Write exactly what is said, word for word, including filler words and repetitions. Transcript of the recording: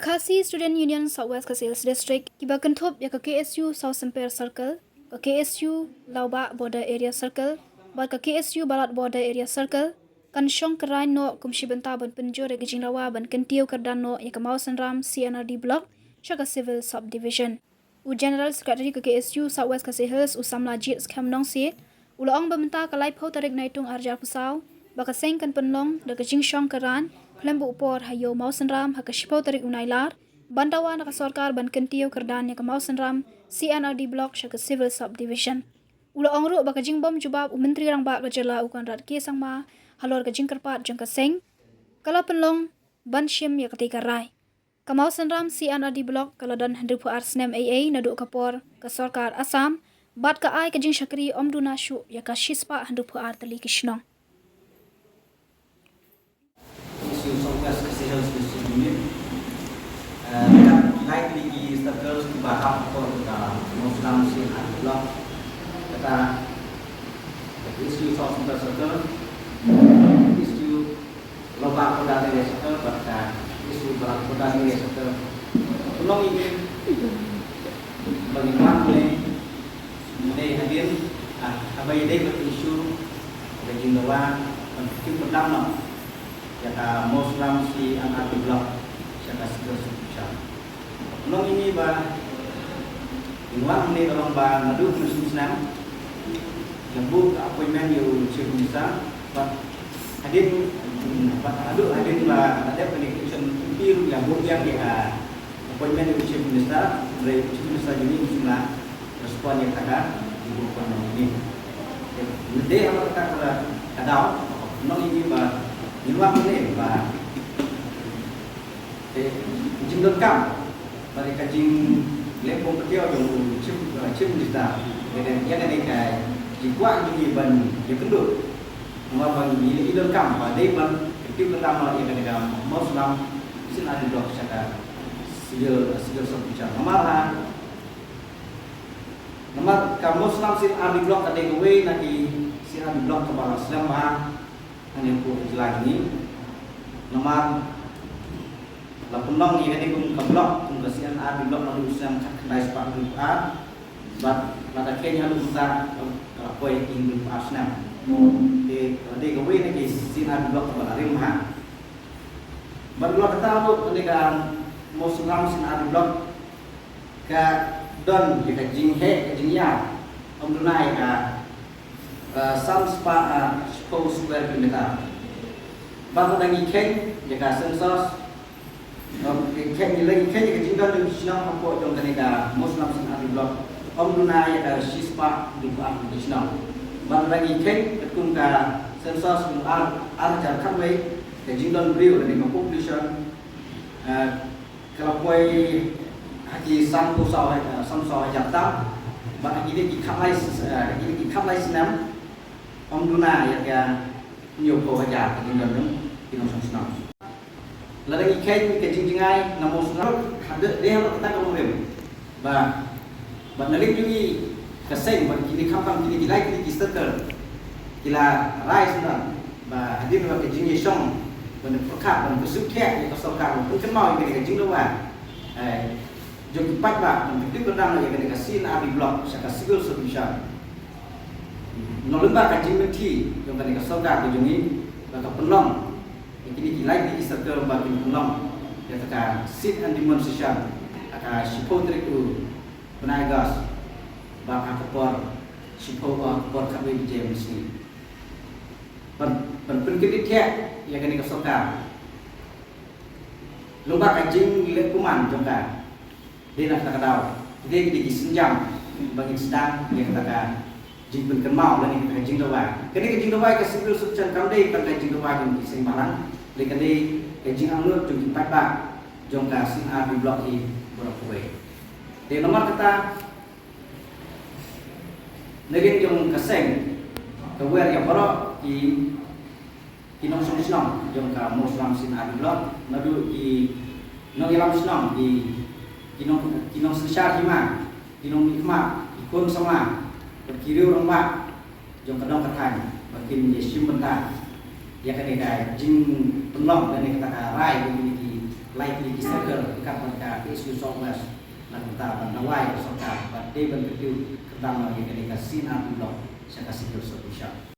Khasi Student Union South West Khasi Hills District, kiba kynthup ïa ka K S U South Semper Circle, ka K S U Laubah Border Area Circle, bad ka K S U Balat Border Area Circle, kan shong kyraiñ noh kum shi bynta ban pynjur ïa ka jingdawa ban kyntiew kyrdan noh ïa ka Mawsynram C and R D Block sha ka Civil Subdivision. U General Secretary ka K S U South West Khasi Hills, u Samla Jits Khem Nongsiej, u la ong ba mynta ka laiphew tarik Naitung arhajar arphew saw, ba ka seng kan pynlong da ka jingshong kyraiñ khlem buh por ha Ïew Mawsynram ha ka shiphew tarik u Nailar, ban dawa na ka sorkar ban kyntiew kyrdan ïa ka Mawsynram C and R D Block sha ka Civil Subdivision. U la ong ruh ba ka jingbym jubab u Myntri Rangbah ka jylla u Conrad K Sangma halor ka jingkyrpad jong ka seng ka la pynlong ban shim ïa katei ka rai. Ka Mawsynram C and R D Block ka la don hynriewphew ar snem ei ei naduh ka por ka sorkar Assam bad ka ai ka jingshakri ym duna shuh ïa ka shispah hynriewphew ar tylli ki shnong. Issue South West Khasi Hills District Unit. Eh, kat lai tylli ki circle kiba hap por ka Mawsynram C and R D Block. Kata, issue South Central Circle, issue Laubah Border Area Circle, bad ka issue Balat Border Area Circle. Pynlong ïa ngi ba ngin wan mynne hadien, ah, haba ïadei bad issue ka jingdawa ban kyntiew kyrdan noh ïa ka Mawsynram C and R D Block sha ka Civil Subdivision. Pynlong ïa ngi ba ngin wan mynne ka long ba naduh mynne snem la buh ka appointment ïa u Chief Minister, bad hadien, bad naduh hadien ba la dep kane ka election M P ruh la buh biang ïa ka appointment ïa u Chief Minister, hynrei u Chief Minister jong ngi um shym la respond ïa kata ka appointment jong ngi. Te, ngi dei ha kata ka daw, pynlong ïa ngi ba ngin wan mynne ba Te, ka jingdonkam bad ka jingleh bym patiaw jong u Chief, uh, Chief Minister, ïa ka, ïa kane ka jingkwah jong ngi ban ïakynduh. Namar ba ngi, ngi donkam ba dei ban kyntiew kyrdan noh ïa kane ka Mawsynram C and R D Block sha ka Civil, Civil Subdivision. Namar ha, namar ka Mawsynram C and R D Block ka dei kawei na ki C and R D Block kaba la slem bha hangne hapoh ka jylla jong ngi. Namar la pynlong ïa kane kum ka block, kum ka C and R D Block naduh u snem khatkhyndai spah hynriewphew ar, bad lada kheiñ haduh mynta ka la poi hynriewphew ar snem. Te ka dei kawei na ki C and R D Block kaba la rim bha. Bad la kata ruh kane ka Mawsynram C and R D Block ka don ïa ka jingheh ka jingïar, ym duna ïa ka, eh, san spah, eh, shiphew square kilometer. Bad lada ngi kheiñ ïa ka census, ngi kheiñ, ngi kheiñ ïa ka jingdon jong ki shnong hapoh jong kane ka Mawsynram C and R D Block, ym duna ïa ka shispah hynriewphew ar tylli ki shnong. Bad lada ngi kheiñ katkum ka census jong ar, ar hajar khatwei, ka jingdon briew lane ka population, eh, ka la poi ha ki sanphew saw ha-, sanphew saw hajar tam, bad ha kine ki khatlai s-, eh, ha kine ki khatlai snem, ym duna ïa ka hynñiewphew hajar ka jingdon jong ki nongshong shnong. Lada ngi kheiñ ka jingjngai na Mawsynram, ha dei, dei ha kata ka nongrim. Ba, ba na liang jong ngi ka seng, ba kine khamtam kine ki lai kine ki circle ki la rai sngewthuh ba hadien ba ka jingïashong ban pyrkhat ban pynsuhthiah ïa ka sorkar ban pynkynmaw ïa kane ka jingdawa, eh, jong ki paidbah ban kyntiew kyrdan ïa kane ka C and R D Block sha ka Civil Subdivision. Nongrim ba ka jingmynthi jong kane ka sorkar ka jong ngi ba ka pynlong ïa kine ki lai kine ki circle ba kin pynlong ïa ka sit and demand session ha ka shiphew tarik u bnai August, ba ha ka por shiphew, ha ka por khatwei baje mynsngi. Ban, ban pynkyndit thiah ïa kane ka sorkar. Lyngba ka jingleh kumne jong ka, dei na kata ka daw, dei ki, dei ki sienjam ba ngin sdang ïa kata ka jingpynkynmaw lane kata ka jingdawa. Kane ka jingdawa ka Civil Subdivision kam dei tang ka jingdawa jong ki seng bhalang, lane ka dei ka jingangnud jong ki paidbah jong ka C and R D Block hi baroh kawei. Te namar kata, na liang jong ka seng, ka wer ïa baroh ki, ki nongshong shnong jong ka Mawsynram C and R D Block, naduh ki nongïalam shnong, ki, ki nong, ki nongsynshar hima, ki nongmihkhmat, ki khun samla, bad ki riew rangbah jong ka dong ka thaiñ ba kin ïashim bynta ïa kane ka jingpynlong kane kata ka rai jong kine ki lai tylli ki circle, ryngkat bad ka K S U South West, na ka bynta ban dawai ïa ka sorkar ba dei ban kyntiew kyrdan noh ïa kane ka C and R D block sha ka Civil Sub Division.